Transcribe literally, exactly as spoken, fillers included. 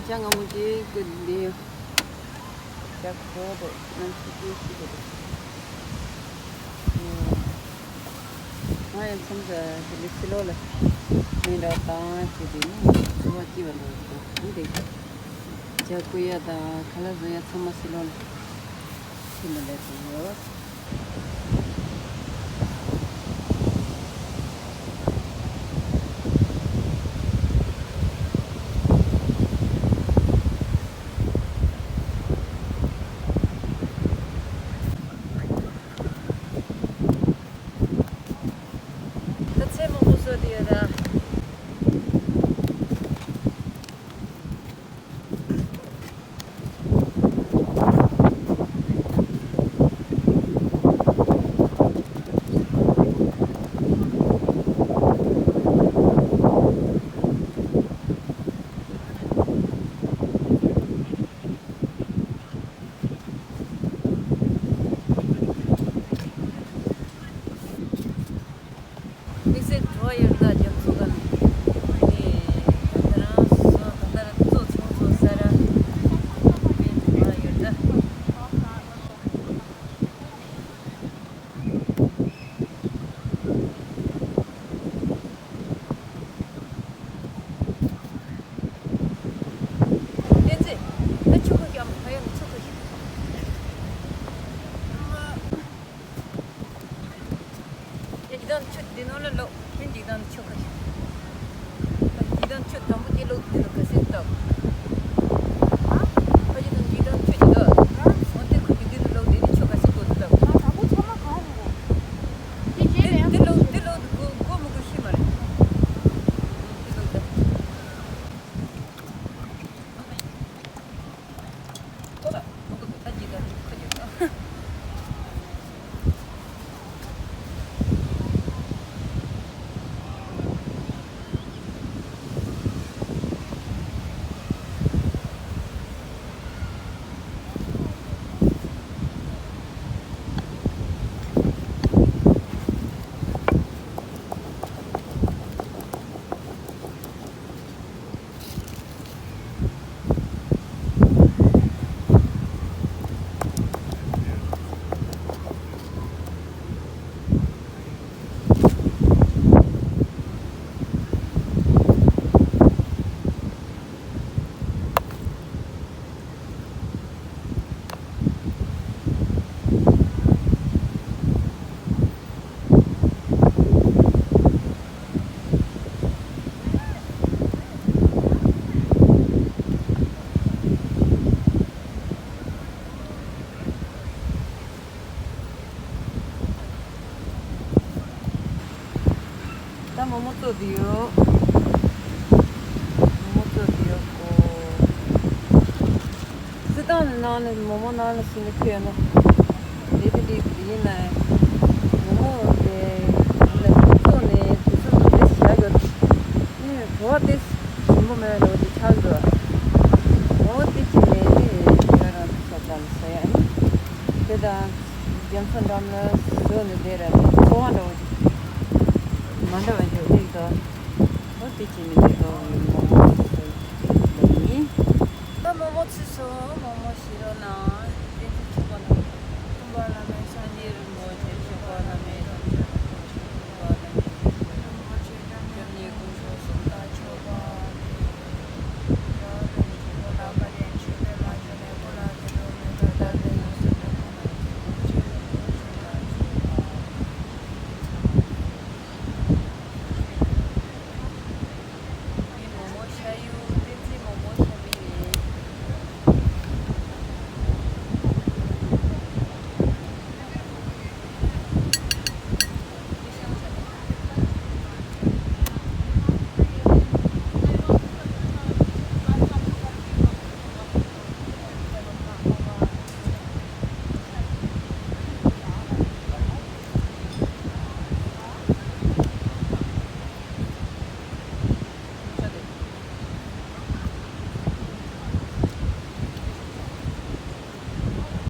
ཅ་དངོས་མོ་ཅིག་གི་འདི་ཡོད། ཅ་ཁོ་དོ་ནམ་ཞིག་ཅིག་ཞིག་གི་འདུག་ང་ཡང་མཚམས་ཀྱི་དེ་འདྲའི་སི་ལོ་ལ་མི་འདྲ་བཏང་ཞིག་དེ་ནི་འཚོ་བ་སྐྱིད་པ་འདྲ་བོ་འདུག་འདི་རེད། ཅ་ཀུ་ཡ་དང་ཁ་ལག་བཟོ་ཡ་ཚང་མ་སི་ལོ་ལ་ཁྱིམ་ལ་སླེབས་ཡོད། ད་ཚལ་མང་པོ་བཟོས་ཏེ་ཡོད་ད། དམིགས་བསལ་བྲོ་བ་ཡོད་ད་རྒྱ་མཚོ་ག་ནས་ད་ལྟ་རང་སོ་ད་ལྟ་རང་གཙོ་ཆུང་ཆུང་ས་ར་དཔེ་དུ་མ་ཡོད་ད། བསྟན་འཛིན། ད་ཆུ་ཁོ་རྒྱ་མོ་ཁ་ཡ་ནས་ཆུ་ཁོ་ཞིག་འདི་དང་ཆུ་འདི་ནང་ལ་ལོག་འདི་དང་ཆུ་ཁ་ཤས། འདི་དང་ཆུ་དང་པོ་དེ་ལོག་འདི་ནང་ག་སེ་བཏབ། ཨ་ཁ་ཅིག་དང་འདི་དང་ཆུ་འདི་དང་འོ་དེ་ཁོ་གི་འདི་ནང་ལོག་འདི་ནི་ཆུ་ག་སེ་བཏབ་བཏབ། དང་པོ་ཚང་མ་གང་འོང་། འདི་རྗེས་ལ་ཡང་འདི་ལོག་འདི་ལོག་གོ་གོ་མི་གོ་ཤེས་མ་རེད། འདི་ལོག་ད། ད་མོག་མོག་བཙོས་ཏེ་ཡོད། མོག་མོག་བཙོས་ཏེ་ཡོད་གོ། བསིལ་ཐང་ནང་ནས་མོག་མོག་ནང་ལ་སུ་ནས་ཁྱེར་ནོ། དེ་དེ་དེ་ཡིན་ན་མོག་མོག་དེ་ལ་བཙོས་ནས་དུས་ཚོད་དེ་བཞག་ཡོད། ནི་བྲོ་བ་དེ་ཞིམ་པོ་མེད་འགྲོ་དེ་ཆགས་འགྲོ། འོ་དེ་བྱས་ནས་ནི་ང་རང་ཚོ་ཙམ་ཟ་ཡ་ནི་དེ་དང་། རྒྱ་མཚོ་འགྲམ་ལ་བཟོས་ནས་བསྡད་ར་ནི་ཚོར་བ་འདྲ་བོ་ཅིག་མ་འདྲ་བ་འཇོག་ཅིག་དང་། ཨོ་དེ་བྱས་ནས་འདི་